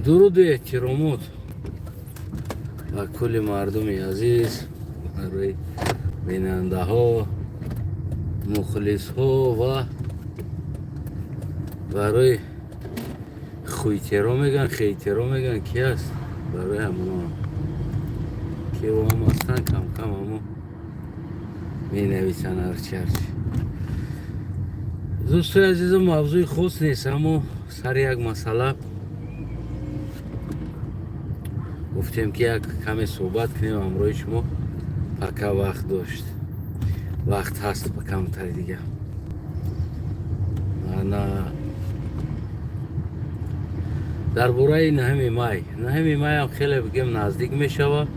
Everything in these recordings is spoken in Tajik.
Дуруду эҳтиромот ба кулли мардуми азиз, барои бинандаҳо, мухлисҳо ва барои хуйтеро мегӯянд, хейтеро мегӯянд, ки аст, барои ҳамоно ки ом ҳастанд, камкам ҳамо менависанд ҳарчи ҳарчи. Дӯстои азизам, мавзӯи хос нест, аммо сари як масъала гуфтем, ки як каме суҳбат кунем ҳамроҳи шумо. Пока вақт дошт, вақт ҳаст ба камтари дига. Ана дар бораи 9-ми май. 9-ми майам хеле, бигем, наздик мешавад.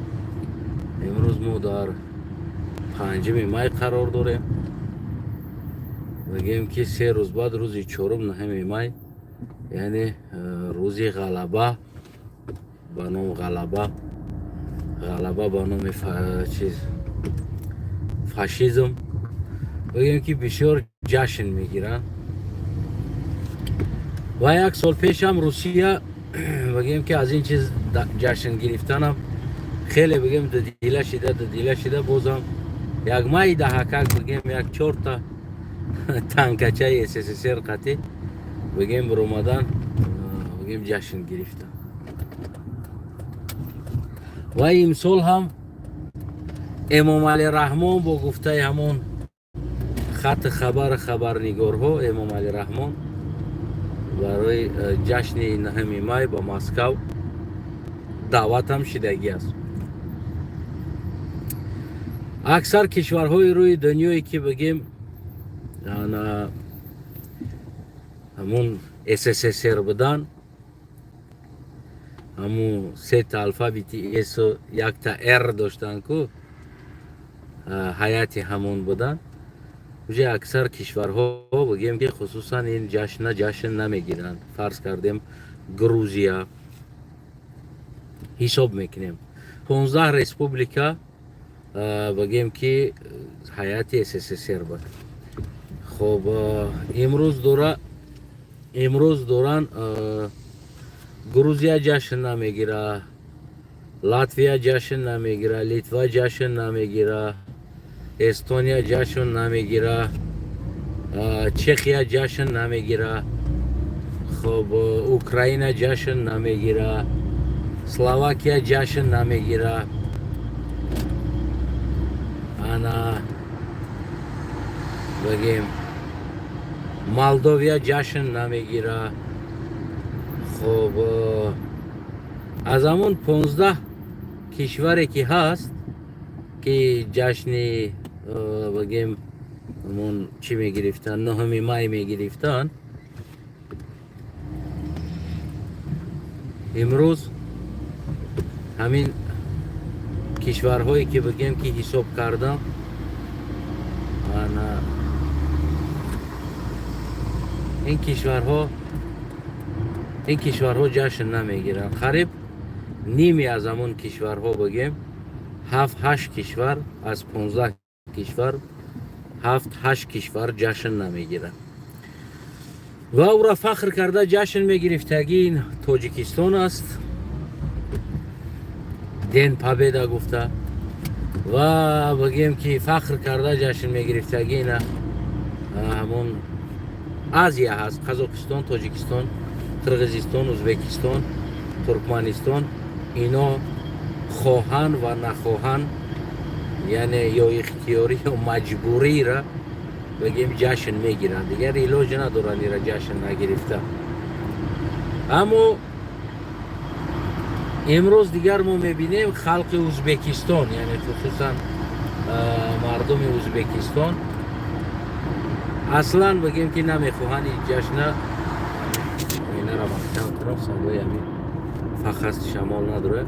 Имрӯз мо дар 5-ми май қарор дорем. Бигем, ки 3 рӯз баъд, рӯзи чорум, 9-ми май, яъне рӯзи ғалаба, ба ном ғалаба, ғалаба ба номи чиз, фашизм, бигем, ки бисёр ҷашн мегиранд. Ва як сол пешам Русия, бигем, ки аз ин чиз ҷашн гирифтанам хеле, бигем, дудила шида, дудила шида, бозам як май даҳакак, бигем, як чорта танкачаи СССР қатӣ, бигем, биромадан, бигем, ҷашн гирифтан. Ва имсол ҳам Эмомалӣ Раҳмон, бо гуфтаи ҳамон хати хабари хабарнигорҳо, Эмомалӣ Раҳмон барои ҷашни 9-ми май ба Москав даъватам шидагӣ аст. Аксар кишварҳои рӯи дунёе ки, бигем, ҳамун СССР будан, ҳамун сета алфавити С-у якта Р доштанд ку, ҳайати ҳамон будан, уже аксар кишварҳо, бигем, ки хусусан ин ҷашна ҷашн намегиранд. Фарз кардем, Грузия ҳисоб мекунем, 15 республика, бигем, ки ҳайати СССР буд. Хоб, имрӯз дора, имрӯз доран, Грузия ҷашн намегира, Латвия ҷашн намегира, Литва ҷашн намегира, Эстония ҷашн намегира, Чехия ҷашн намегира, хоб, Украина ҷашн намегира, Словакия ҷашн намегира. Ана, бигем, Молдовия ҷашн намегира. Хоб, аз ҳамон 15 кишваре ки ҳаст, ки ҷашни, бигем, ҳамон чӣ мегирифтанд, 9-ми май мегирифтанд, имрӯз ҳамин кишварҳое ки, бигем, ки ҳисоб кардам, ана ин кишварҳо ҷашн намегиранд. Қариб ними аз ҳамон кишварҳо, бигем, ҳафт ҳашт кишвар, аз 15 кишвар ҳафт ҳашт кишвар ҷашн намегиранд. Ва ӯра фахр карда ҷашн мегирифтагӣ ин Тоҷикистон аст, День Победа гуфта. Ва, бигем, ки фахр карда ҷашн мегирифтагӣ ина ҳамон Азия ҳаст: Қазоқистон, Тоҷикистон, Қирғизистон, Ӯзбекистон, Туркманистон. Ино хоҳанд ва нахоҳанд, яъне ё ихтиёрӣ, ё маҷбурира, бигем, ҷашн мегиранд. Дигар илоҷ надоранд ира ҷашн нагирифта. Аммо имрӯз дигар мо мебинем, халқи Ӯзбекистон, яъне хусусан мардуми Ӯзбекистон, аслан, бигем, ки намехоҳанд ин ҷашна. Инара маҳкам кунам, садои ҳамин фақат шамол надорад.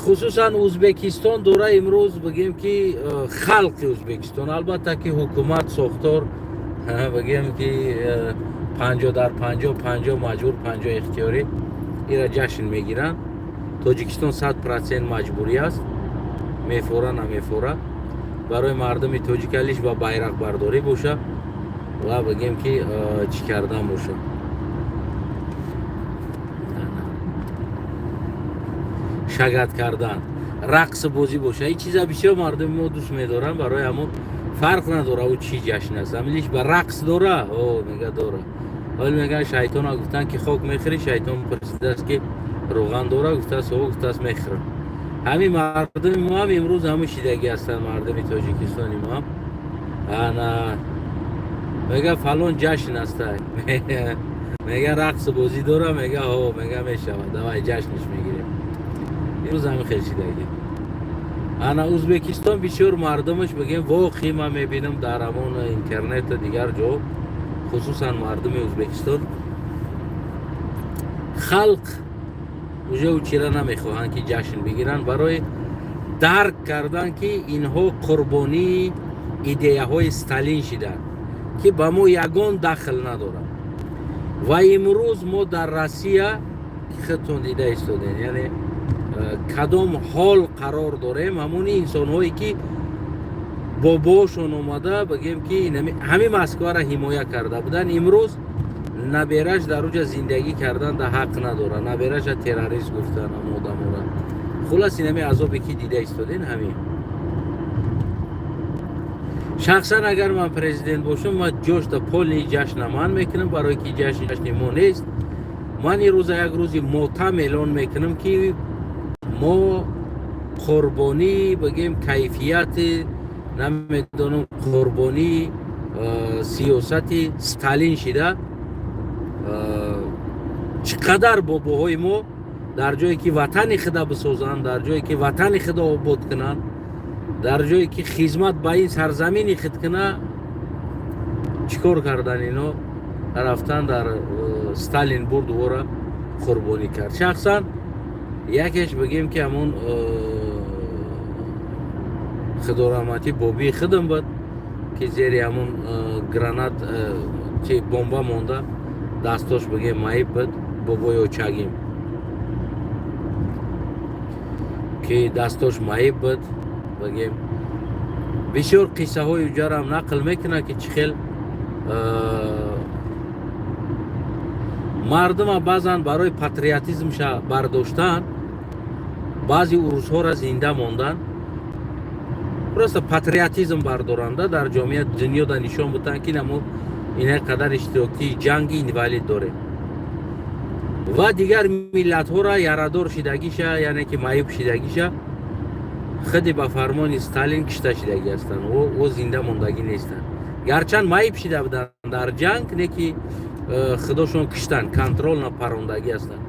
Хусусан Ӯзбекистон дора имрӯз, бигем, ки халқи Ӯзбекистон, албатта, ки ҳукумат, сохтор, бигем, ки 50 дар 50, 50 маҷбур, 50 ихтиёрӣ, ира ҷашн мегиранд. Тоҷикистон 100% маҷбурӣ аст, мефора, намефора, барои мардуми тоҷик алиш ба байрақбардорӣ боша ва, бигем, ки чӣ кардан боша. Шагат кардан, рақс бозӣ боша, ин чиза бисёр мардуми мо дӯст медоранд. Барои ҳамон фарқ надора, ӯ чӣ ҷашн аст, амилиш ба рақс дора. О, мега, дора. Ҳол меган, шайтона гуфтанд, ки хок мехӯри. Шайтон пурсидааст, ки рӯған дора? Гуфтааст, о, гуфтааст, мехӯрам. Ҳамин мардуми мо ҳам имрӯз ҳамун шидагӣ ҳастанд. Мардуми Тоҷикистони мо ҳам ана мега, фалон ҷашн аста, мега, рақсу бозӣ дора, мега, ҳо, мега, мешавад, давай ҷашниш мегирем. Имрӯз ҳамин хел шидагӣ. Ана Ӯзбекистон бисёр мардумаш, бигем, воқеъ ман мебинам дар ҳамон интернету дигар ҷо, хусусан мардуми Ӯзбекистон, халқ уже учира намехоҳанд, ки ҷашн бигиранд, барои дарк кардан, ки инҳо қурбонии идеяҳои Сталин шиданд, ки ба мо ягон дахл надорад. Ва имрӯз мо дар Россия, ки худтон дида истодем, яъне кадом ҳол қарор дорем. Ҳамони инсонҳое, ки бобоошон омада, бигем, ки ҳамин Москваро ҳимоя карда буданд, имрӯз набераш дар уҷа зиндагӣ кардан да ҳақ надорад. Набераша террорист гуфтан ам одамора. Хулас, инами азобе, ки дида истодем, ҳамин. Шахсан, агар ман президент бошам, ман ҷошта полный ҷашна ман мекунам, барое ки ҷашн ҷашни мо нест. Ман ин рӯза як рӯзи мотам эълон мекунам, ки мо қурбонӣ, бигем, кайфияти намедонам, қурбонии сиёсати Сталин шида. Чӣ қадар бобоҳои мо дар ҷое ки ватани худа бисозанд, дар ҷое ки ватани худа обод кунанд, дар ҷое ки хизмат ба ин сарзамини худ куна, чӣ кор кардан? Ино рафтан дар Сталин бурд, ӯро қурбонӣ кард. Шахсан якеш, бигем, ки ҳамон худораҳматӣ бобии худам буд, ки зери ҳамон гранат чи бомба монда, дастош, бигем, маиб буд. Бобои очагим, ки дастош маиб буд, бигем, бисёр қиссаҳои уҷарам нақл мекунад, ки чӣ хел мардума баъзан барои патриотизмша бардоштан баъзи урусҳоро зинда мондан, просто патриотизм бардоранда, дар ҷомеа дунёда нишон буданд, ки намо ина қадар иштирокии ҷанги инвалид дорем ва дигар миллатҳоро ярадор шидагиша, яъне ки маъюб шидагиша, худи ба фармони Сталин кишта шидагӣ ҳастанд. О зинда мондагӣ нестанд, гарчанд маъиб шида буданд дар ҷанг, не ки худошон киштанд, контрол напарондагӣ ҳастанд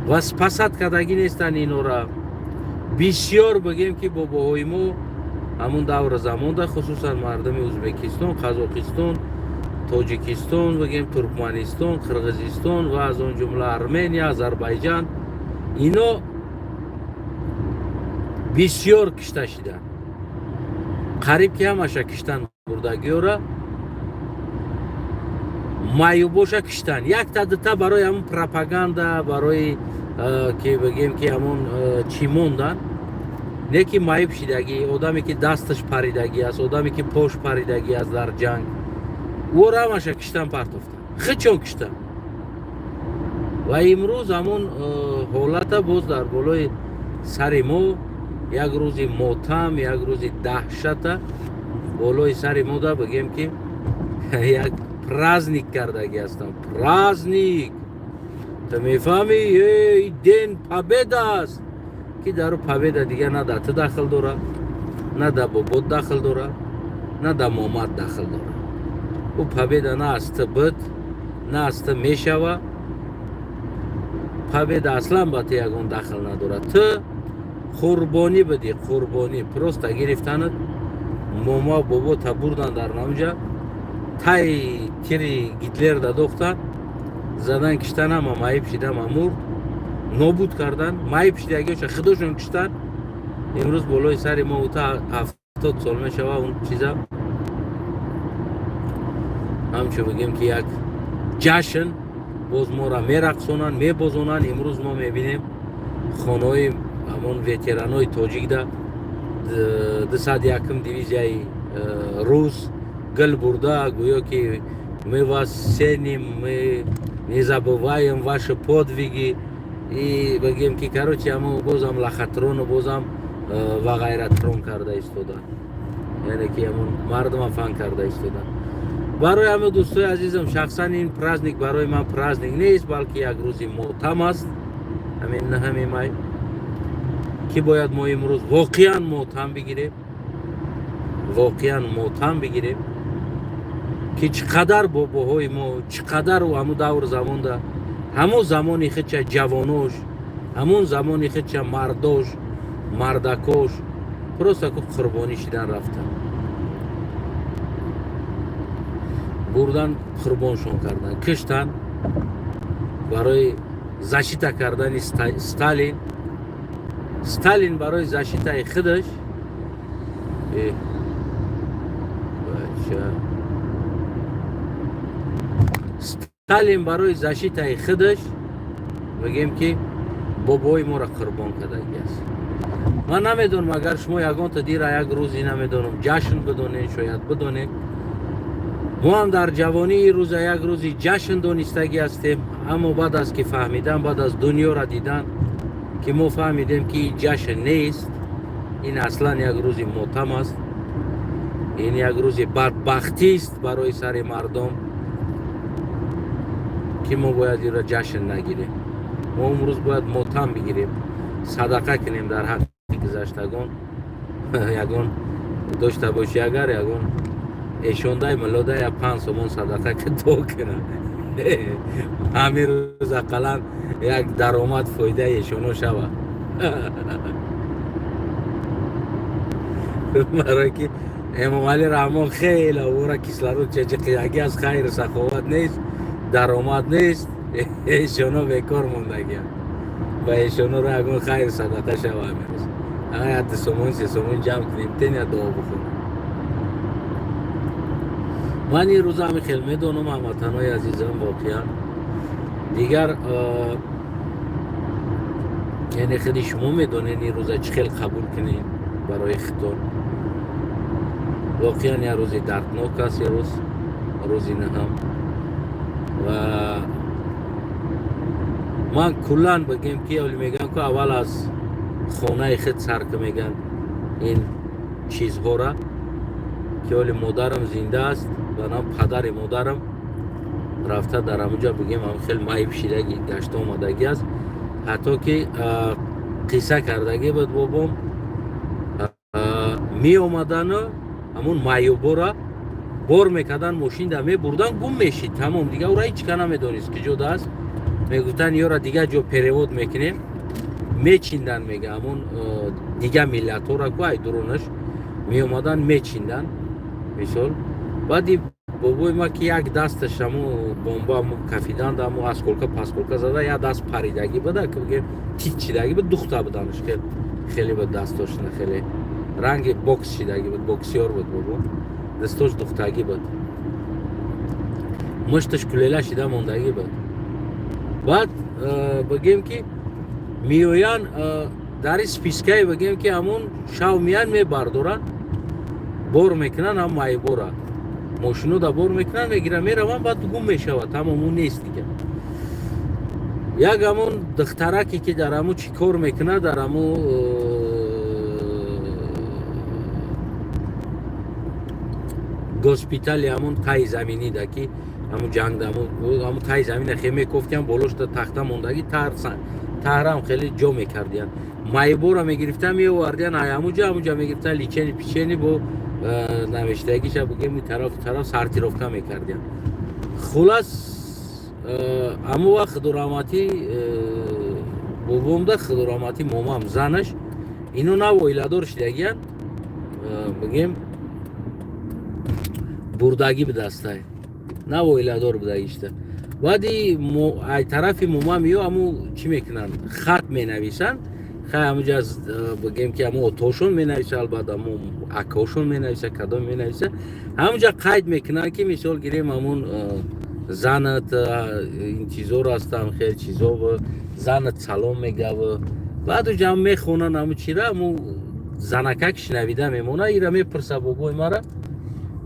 ва спасать кардагӣ нестанд инора. Бисёр, бигем, ки бобоҳои мо ҳамун давра замонда, хусусан мардуми Ӯзбекистон, Қазоқистон, Тоҷикистон, бигем, Туркманистон, Қирғизистон ва аз он ҷумла Армения, Озарбайҷан, ино бисёр кишта шиданд. Қариб ки ҳамаша киштан бурдагиёра, маъюбоша киштан, якта дута барои ҳамун пропаганда, барои ки, бигем, ки ҳамун чӣ мондан. Не ки маъюб шидагӣ, одаме ки дасташ паридагӣ аст, одаме ки пош паридагӣ аст дар ҷанг, ӯро ҳамаша киштан партофтан, хичон киштан. Ва имрӯз ҳамон ҳолата боз дар болои сари мо, як рӯзи мотам, як рӯзи даҳшата болои сари мо да, бигем, ки як праздник кардагӣ ҳастам. Праздник, ту мефаҳмӣ, День Победа аст, ки дару победа дигар на дар ту дахл дора, на дар бобот дахл дора, на дар момад дахл дора. Ӯ победа на аз ту буд, на аз ту мешава. Победа аслан ба ту ягон дахл надорад. Ту қурбонӣ будӣ, қурбонӣ. Просто гирифтанат мома бобо та бурдан дар намҷа, тай тири Гитлер дадохтан, задан, киштан, ҳама маиб шида, мамур нобуд кардан. Маиб шидагиоша худошон киштан. Имрӯз болои сари мо ута 70 сол мешава, он чиза ҳамчун, бигем, ки як ҷашн боз моро мерақсонанд, мебозонанд. Имрӯз мо мебинем, хонаҳои ҳамон ветеранои тоҷикда 201-м дивизияи рус гул бурда, гӯё ки мы вас ценим, мы не забываем ваши подвиги. И бигем ки, короче, ҳамо бозам лохотрону бозам ва ғайратрон карда истода, яъне ки ҳамон мардума фан карда истода. Барои ҳама, дӯстои азизам, шахсан ин праздник барои ман праздник нест, балки як рӯзи мотам аст, ҳамин 9-ми май, ки бояд мо имрӯз воқеан мотам бигирем, воқеан мотам бигирем, ки чӣ қадар бобоҳои мо, чӣ қадар ҳамун давру замонда, ҳамун замони хича ҷавонош, ҳамун замони хича мардош, мардакош просто ку қурбонӣ шидан рафтан, бурдан, қурбоншон кардан, киштан барои защита кардани Сталин. Сталин барои защитаи худаш. Бача, Сталин барои защитаи худаш, бигем ки, бобои моро қурбон кардаги аст. Ман намедонам, агар шумо ягонта дира як рӯзи, намедонам, ҷашн бидонед, шояд бидонед. Мо ҳам дар ҷавонии рӯза як рӯзи ҷашн донистагӣ ҳастем, аммо баъд аз ки фаҳмидан, баъд аз дунёра дидан, ки мо фаҳмидем, ки ин ҷашн нест, ин аслан як рӯзи мотам аст, ин як рӯзи бадбахтист барои сари мардум, ки мо бояд инро ҷашн нагирем. Мо имрӯз бояд мотам бигирем, садақа кунем дар ҳаққи гузаштагон. Ягон дошта бошӣ, агар ягон эшондай миллода я 5 сомон садақа ки до кунад, ҳамин рӯз ақаллан як даромад, фоидаи эшоно шавад, барое ки Эмомалӣ Раҳмон хеле ора кислород чечиқияги аз хайру саховат нест, даромад нест, эшоно бекор мондагианд. Ба эшоноро ягон хайру садақа шава ҳамин рӯз, ая 2 сомон, 3 сомон ҷамъ кунем, тен я дуо бихонем. Ман ин рӯза ҳами хел медонам, ҳамватанҳои азизам. Воқеан дигар, яъне худи шумо медонед, ин рӯза чӣ хел қабул кунед барои худтон. Воқеан як рӯзи дарднок аст ин рӯз, рӯзи наҳам. Ва ман куллан бигем ки оли мегӯям ку, аввал аз хонаи худ сар ки мегӯянд ин чизҳора, ки оли модарам зинда аст ва нам падари модарам рафта дар ҳамуҷа, бигем, ҳам хел маиб шидаги гашта омадагӣ аст. Ҳатто ки қисса кардагӣ буд бобом, меомадану ҳамун маъюбора бор мекардан, мошинда мебурдан, гум мешид, тамом, дига ура ҳеч ка намедонист ки ҷода аст. Мегуфтанд, ёра дигар ҷо перевод мекунем, мечиндан, мега, ҳамун дигар миллатҳоро ку ай дурунаш меомадан, мечиндан. Мисол, баъди бобои ма ки як дасташ ҳаму бомба ҳаму кафиданд, ҳаму осколка пасколка зада, як даст паридагӣ буда, ки бигем, тит чидагӣ буд, духта буданаш, хеле буд дастошна, хеле ранги бокс шидагӣ буд, боксёр буд бобо, дастош духтагӣ буд, мушташ кулела шида мондагӣ буд. Баъд бигем ки меоян дар спискае, бигем ки, ҳамун шав меян, мебардоранд, бор мекунанд, ҳам майбора мошинода бор мекунанд, мегиранд, мераванд, баъд гум мешавад, тамом, ӯ нест дигар. Як ҳамун духтараке ки дар ҳамун чӣ кор мекунад, дар ҳамун госпитали, ҳамун таи заминида, ки ҳамун ҷангда, ҳамун таи замина хе мекофтиям, болошта тахта мондагӣ, таҳрам хеле ҷо мекардиянд, майбора мегирифтан, меовардиян, ай ҳамуҷа, ҳамуҷа мегирифтан, лечение печени бо навиштагиша, бигем, тарафу тараф сортировка мекардиянд. Хулас, ҳамун вақт худораҳматӣ бобомда, худораҳматӣ момам, занаш, ино нав оиладор шидагиянд, бигем, бурдагӣ бидастай, нав оиладор будагишта. Баъди ай тарафи момам ё ҳаму чӣ мекунанд, хат менависанд. Хай, ҳамуҷа бигем ки ҳаму отошон менависа, албатта ҳаму акошон менависа, кадом менависа, ҳамуҷа қайд мекунанд, ки мисол гирем, ҳамун занат интизор ҳастам, хел чизо, занат салом мегав. Баъд уҷа мехонанд ҳаму чира, ҳаму занакак шинавида мемона, ира мепурса бобои мара,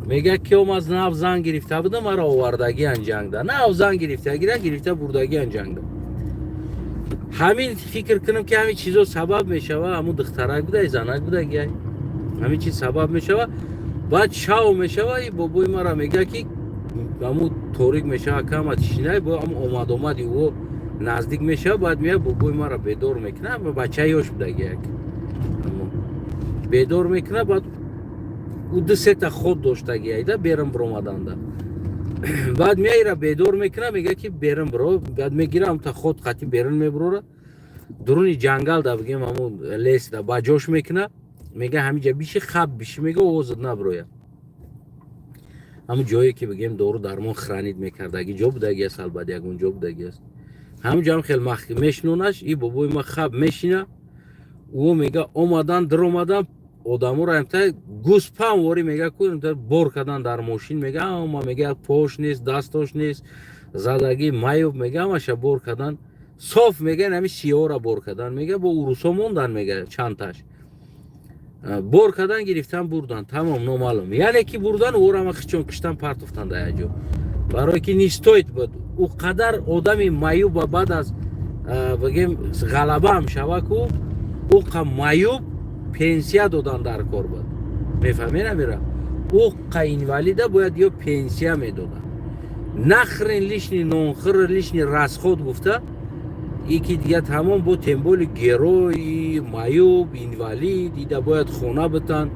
мега, ки ом аз нав зан гирифта буда, мара овардагиан ҷангда, нав зан гирифтагира, гирифта бурдагиан ҷангда. Ҳамин фикр кунам, ки ҳамин чизо сабаб мешава. Ҳамун духтарак буда, занак будаги, ҳамин чиз сабаб мешава. Баъд шав мешава, и бобои мара мега, ки ҳамун торик мешава, кама тишинай, бо ҳамун омад-омади ӯ наздик мешава. Баъд меяд, бобои мара бедор мекунад. Бача ёш будаги, як бедор мекунад. Баъд ӯ ду сета ход доштаги айда берун биромаданда. Баъд меяира, бедор мекунад, мега, ки берун биро. Баъд мегира, ҳамта ход қати берун мебурора, дуруни ҷангал да, бигем, ҳамун лес да ба ҷош мекунад. Мега, ҳамиҷа биши, хаб биши, мега, овозат набирояд. Ҳамун ҷое ки, бигем, дору дармон хранить мекардаги ҷо будаги аст, албат ягон ҷо будаги аст. Ҳамун ҷо ҳам хел мешинонаш. И бобои ма хаб мешина. Ӯ мега, омадан, даромадан, одаморо амта гӯспан ворӣ, мега, ку бор кардан дар мошин. Мега, ама, мега, пош нест, дастош нест, задагӣ, маюб, мега, ҳамаша бор кардан соф. Мега, ҳами сиёра бор кардан, мега, бо урусо мондан. Мега, чандташ бор кардан, гирифтан, бурдан, тамом, номаълум. Яъне ки бурдан ӯро, ама хичон киштан, партофтан дар як ҷо, барое ки не стоит буд ӯ қадар одами маюба. Баъд аз, бигем, ғалабаам шава ку, ӯ қа маюб пенсия додан дар кор буд, мефаҳмед? Амира, ӯ қа инвалида бояд ё пенсия медоданд. Нахрен лишний нонхӯр, лишний расход гуфта, ики дига тамом бо тем более герой, маюб, инвалид ида бояд хона битан,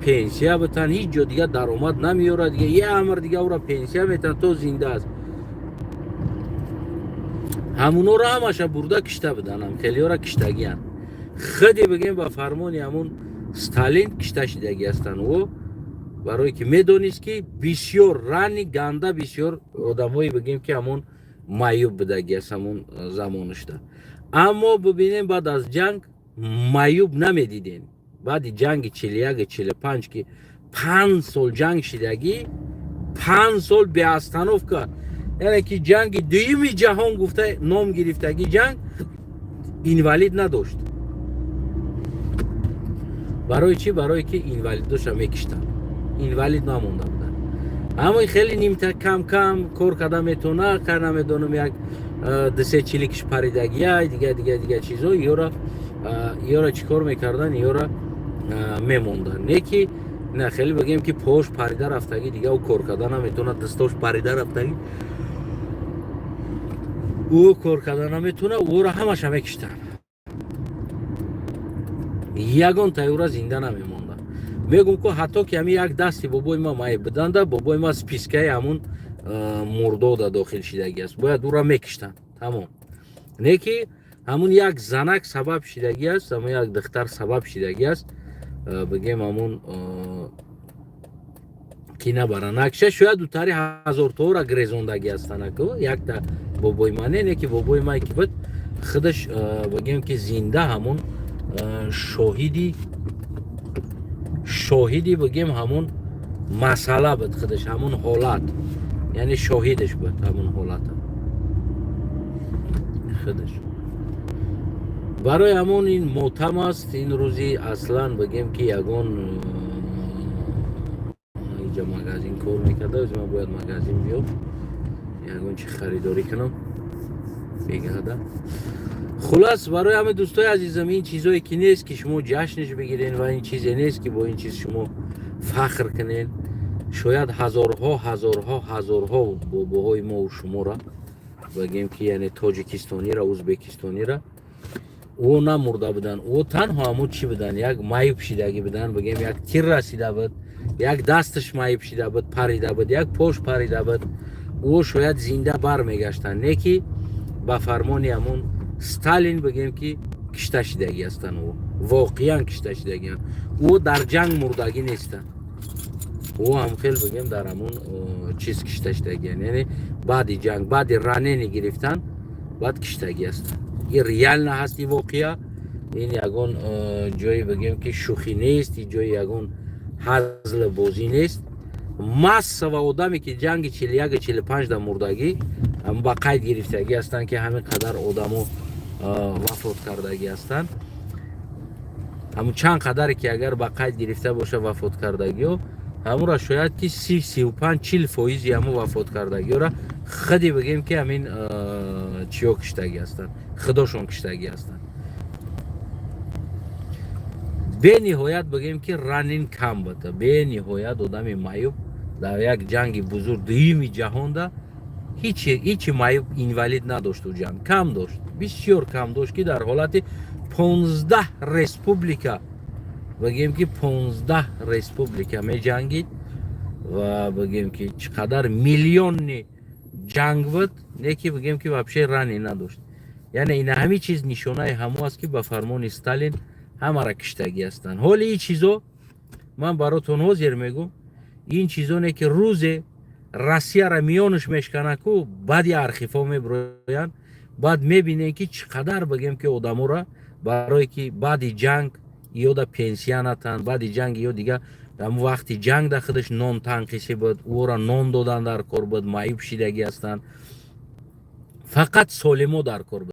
пенсия битан. Ҳеҷ ҷо дига даромад намеёрад. Дига я амр дига ӯра пенсия метан, то зинда аст. Ҳамунҳоро ҳамаша бурда кишта буданам, хелиёра киштагиянд. Худи, бигем, ба фармони ҳамун Сталин кишта шидагӣ ҳастанд. Ӯ барое ки медонист, ки бисёр рани ганда, бисёр одамҳое, бигем, ки ҳамун маюб будагӣ аст ҳамун замонашда. Аммо бибинем, баъд аз ҷанг маюб намедидем. Баъди ҷанги 41, 45, ки 5 сол ҷанг шидагӣ, 5 сол без остановка, яъне ки ҷанги дуюми ҷаҳон гуфта ном гирифтагӣ ҷанг, инвалид надошт. Барои чӣ? Барое ки инвалидоша мекиштанд, инвалид намонда буданд. Аммо хеле нимта, кам кам кор карда метавона, кар намедонам, як дусе чиликиш паридагия, дига дига дига чизо. Ёра чӣ кор мекарданд? Ёра мемонданд. Не ки на хеле, бигем, ки пош парида рафтагӣ, дига ӯ кор карда наметавонад, дастош парида рафтагӣ, ӯ кор карда наметавонад, ӯро ҳамаша мекиштанд. Ягон тайёра зинда намемонда. Мегум ку, ҳатто ки ҳами як дасти бобои ма майб биданда, бобои ма спискаи ҳамун мурдода дохил шидагӣ аст, бояд ӯро мекиштанд, тамом. Не ки ҳамун як занак сабаб шидагӣ аст, ҳамун як духтар сабаб шидагӣ аст, бигем, ҳамун ки набара накша. Шояд дутари ҳазортоора грезондагӣ ҳастанаку якта бобои ма не ки бобои май ки буд, худаш, бигем, ки зинда ҳамун шоҳиди, бигем, ҳамун масъала буд, худаш ҳамун ҳолат, яъне шоҳидаш буд ҳамун ҳолата худаш. Барои ҳамон ин мотам аст ин рӯзи. Аслан, бигем, ки ягон инҷа магазин кор мекарда. Ман бояд магазин биём, ягон чи харидорӣ кунам бегада. Хулас, барои ҳама дӯстои азизам, ин чизое ки нест, ки шумо ҷашнш бигирен, ва ин чизе нест, ки бо ин чиз шумо фахр кунен. Шояд ҳазорҳо, ҳазорҳо, ҳазорҳо бобоҳои мову шуморо, бигем, ки яъне тоҷикистонира, узбекистонира, ӯ намурда буданд. Ӯ танҳо ҳамун чӣ буданд, як маъюб шидагӣ буданд. Бигем, як тир расида буд, як дасташ маъюб шида буд, парида буд, як пош парида буд. Ӯ шояд зинда бармегаштанд, не ки ба фармони ҳамун Сталин, бигем, ки кишта шидагӣ ҳастанд. Ӯ воқеан кишта шидагианд, ӯ дар ҷанг мурдагӣ нестанд. Ӯ ҳам хел, бигем, дар ҳамун чиз кишта шидагианд, яъне баъди ҷанг, баъди ранение гирифтан, баъд киштагӣ ҳастанд. Ин реально ҳаст, ин воқеа. Ин ягон ҷое, бигем, ки шӯхӣ нест, ин ҷои ягон ҳазл бозӣ нест. Массава одаме, ки ҷанги 41, 45 да мурдагӣ, ба қайд гирифтагӣ ҳастанд, ки ҳамин қадар одамо вафот кардагӣ ҳастанд. Ҳамун чанд қадаре ки агар ба қайд гирифта боша вафот кардагиҳо, ҳамура шояд ки 30, 35, 40 фоизи ҳамун вафот кардагиҳора худи, бигем, ки ҳамин Чиё киштагӣ ҳастанд? Худошон киштагӣ ҳастанд. Бениҳоят, бигем ки, ранен кам буд, бениҳоят одами маъюб дар як ҷанги бузург, дуюми ҷаҳонда, ҳичи маъюб, инвалид надошт. У ҷанг кам дошт, бисёр кам дошт, ки дар ҳолати 15 республика, бигем ки, 15 республика меҷангид ва, бигем ки, чӣ қадар миллионни ҷанг буд, не ки, бигем ки, вообще ранен надошт. Яъне ина ҳамин чиз нишонаи ҳамо аст, ки ба фармони Сталин ҳамара киштагӣ ҳастанд. Ҳоли ин чизо ман баротон ҳозир мегӯм. Ин чизоне ки рӯзе Россияра миёнаш мешканаку, баъди архивҳо мебироянд, баъд мебинем, ки чӣ қадар, бигем ки, одаморо, барое ки баъди ҷанг ё да пенсия натанд, баъди ҷанг ё дига ҳамн вақти ҷанг да худаш нон танқисӣ буд, ӯро нон додан дар кор буд, маъюб шидагӣ ҳастанд, фақат солимо дар кор буд.